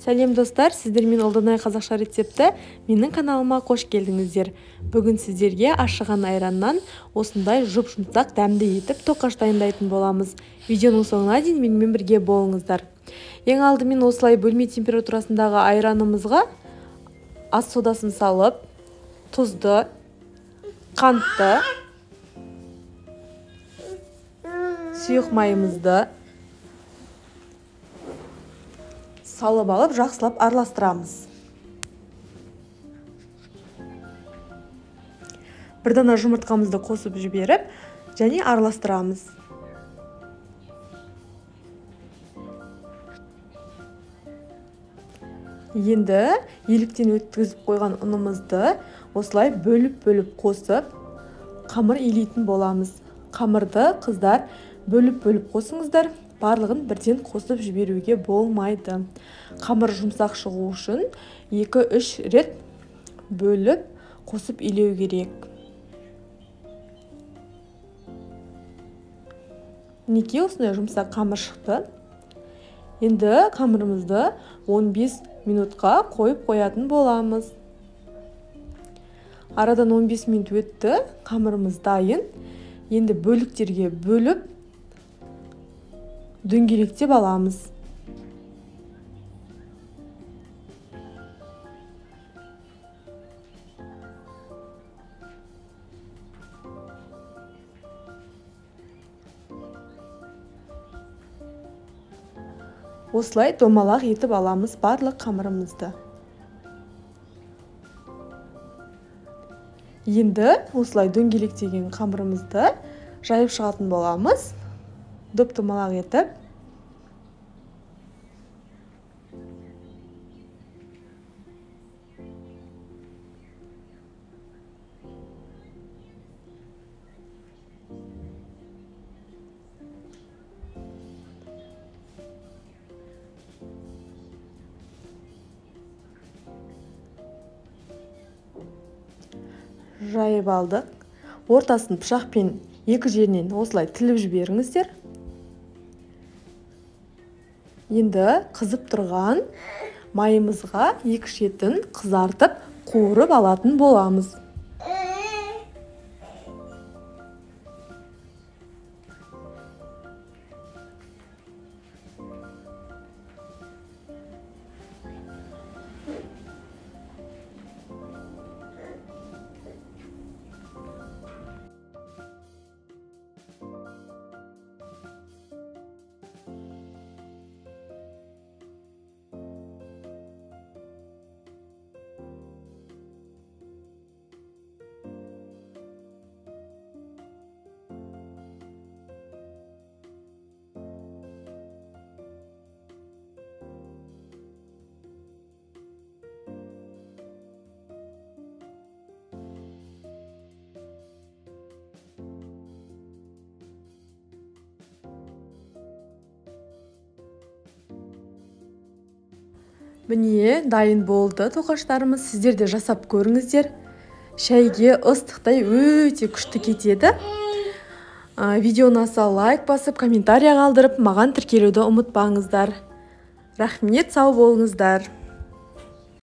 Сәлем достар, сіздермен Ұлданай қазақша рецепті. Менің каналыма қош келдіңіздер. Бүгін сіздерге ашыған айраннан осындай жұп-жұмсақ дәмді етіп тоқаш дайындайтын боламыз. Видеоның соңына дейін менімен бірге болыңыздар. Ең алдымен осылай бөлме температурасындағы айранымызға ас содасын салып, тұзды, қантты, сұйық майымызды салып алып жақсылап араластырамыз. Бір дана жұмыртқамызды қосып жіберіп, және араластырамыз. Енді еліктен өткізіп қойған ұнымызды осылай бөліп-бөліп қосып, қамыр илейтін боламыз. Қамырды қыздар бөліп-бөліп қосыңыздар. Барлығын бірден қосып жіберуге болмайды. Қамыр жұмсақ шығу үшін 2-3 рет бөліп қосып илеу керек. Мінекей осындай жұмсақ қамыр шықты. Енді қамырымызды 15 минутқа қойып қоятын боламыз. Арадан 15 минут өтті, қамырымыз дайын. Енді бөліктерге бөліп дөңгелектеп аламыз. Осылай домалақ етіп аламыз барлық қамырымызды. Енді осылай дөңгелектеген қамырымызды жайып шығатын боламыз. Доп-домалақ етіп. Жайып алдық. Ортасын пышақпен екі жерінен осылай тіліп жіберіңіздер. Енді қызып тұрған майымызға екі шетін қызартып, қуырып алатын боламыз. Міне, дайын болды тоқаштарымыз. Сіздер де жасап көріңіздер. Шәйге ыстықтай өте күшті кетеді. Видео ұнаса лайк басып, комментария қалдырып, маған тіркелуді ұмытпаңыздар. Рахмет, сау болыңыздар.